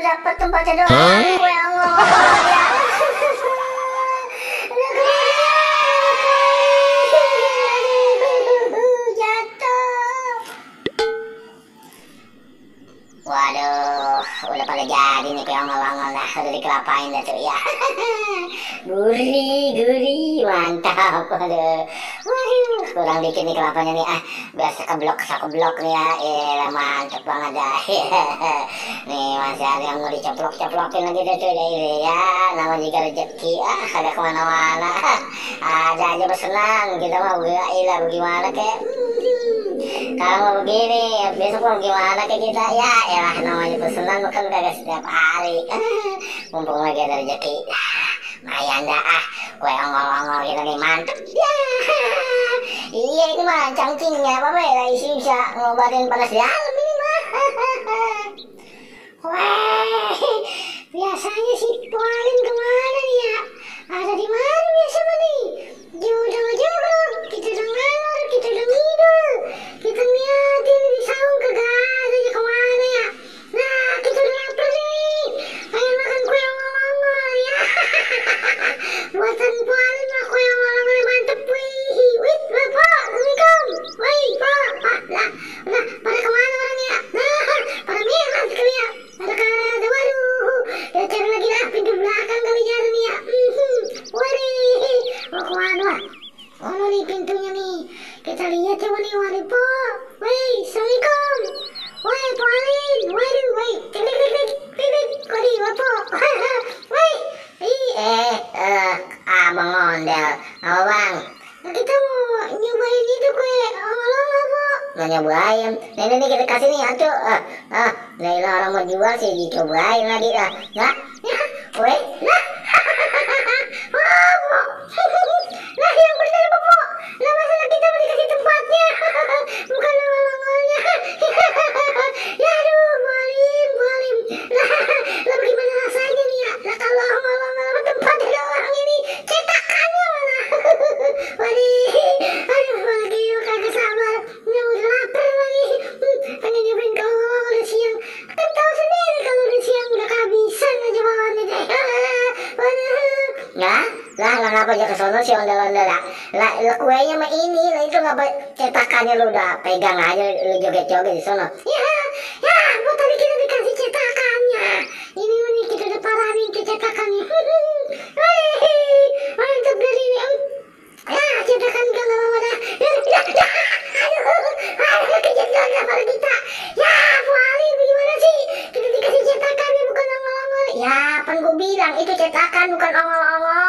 dapat tempatnya doang. Kue ongol ya. Waduh, udah pada jadi nih kue ongol-ongol dah, udah dikelapain dah tuh ya. Gurih, mantap. Waduh, kurang dikit nih kelapanya nih, biar sekeblok nih ya. Mantap banget dah. Nih masih ada yang mau diceplok-ceplokin lagi deh tuh ya. Nama juga rezeki, ada kemana-mana. Ada aja bersenang, kita mah gila bagaimana kek. Kalau mau begini, besok mau gimana ke kita ya? Elah namanya pesanan bukan kagak setiap hari. Mumpung lagi ada rezeki. Lumayan dah kue ongol-ongol kita nih mantep ya. Iya ini mah cangkingnya apa ya? Isi bisa ngobatin panas di alam ini mah. Wah, biasanya si Tualin kemana nih ya? Ada di mana biasa nih? Jauh-jauh, kita udah ngalor, kita udah ngidul, kita ngeliatin di saung kagak ada kemana ya? Nah, kita udah lapar nih, pengen makan kue ongol-ongol ya. Buatan Tualin mah kue ongol-ongol mantep wih. Wih, Bapak, Assalamualaikum. Wih, Pak, lah, pada kemana orangnya? Nah, pada merah sekali ya. Waduh, ya cari lagi lah pintu belakang kali jadi nih ya. Waduh, mau kemana? Oh nih pintunya nih, kita lihat coba nih. Waduh po, woi, assalamualaikum. Woi, Pauline, woi, tik, kodi, wapo. Woi, abang ondel, apa bang? Nah, kita mau nyobain itu kue ongol-ongol po. Nggak nyobain, ini kita kasih nih atuh. Laila orang mau jual sih dicobain lagi lah. Nah, ya, kue, nah. Nah yang benar Bapak, lah masalah kita mau dikasih tempatnya, bukan ongol-ongolnya. Ya aduh, Balim. Lah bagaimana rasanya nih ya? Lah kalau ongol-ongol tempatnya doang ini, cetakannya mana? Aduh, lagi kagak sabar, udah lapar lagi. Pengen nyobain ke ongol-ongol udah siang. Kan tahu sendiri kalau udah siang udah kehabisan aja bawaannya deh. Nah, lah ngapa aja ke sono sih ondel-ondel lah kuenya mah ini lah itu ngapa cetakannya lu udah pegang aja lu joget-joget di sono ya buat tadi kita dikasih cetakannya ini mah nih kita udah parahin ke cetakannya. Mantap dari ini ya cetakan gak apa-apa dah. Aduh kejadian sama kita ya Bu Ali bagaimana sih kita dikasih cetakannya bukan ongol-ongol ya kan gue bilang itu cetakan bukan ongol-ongol.